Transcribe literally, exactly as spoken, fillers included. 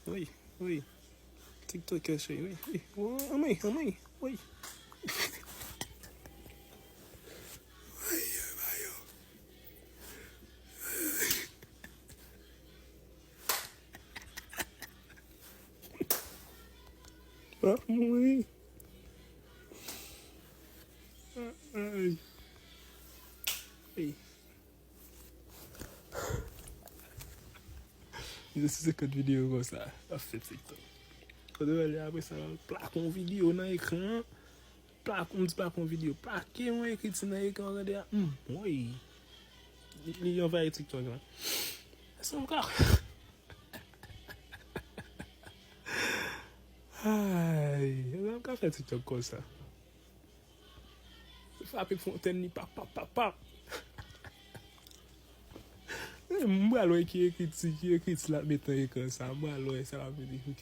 Wi, wi. TikTok cheri, wi, wi. Anmwey, anmwey, wi. Wi, mayo. Anmwey. Ay. Ay. Yo, si se kot videyo konsa, ap fè TikTok. Kote w ale apre sa, plake yon videyo nan ekran an. Plake, m di plake yon videyo. Plake yon ekriti nan ekran an, gade a. Hmm, woy. Li, li anvayi TikTok la. Èske m ka... Ay, èske m ka fè TikTok konsa? Frape fontèn li, pap, pap, pap, pap. M pral wè ki ekriti, ki ekriti l ap met nan ekran sa. M pral wè sa l ap met, ok.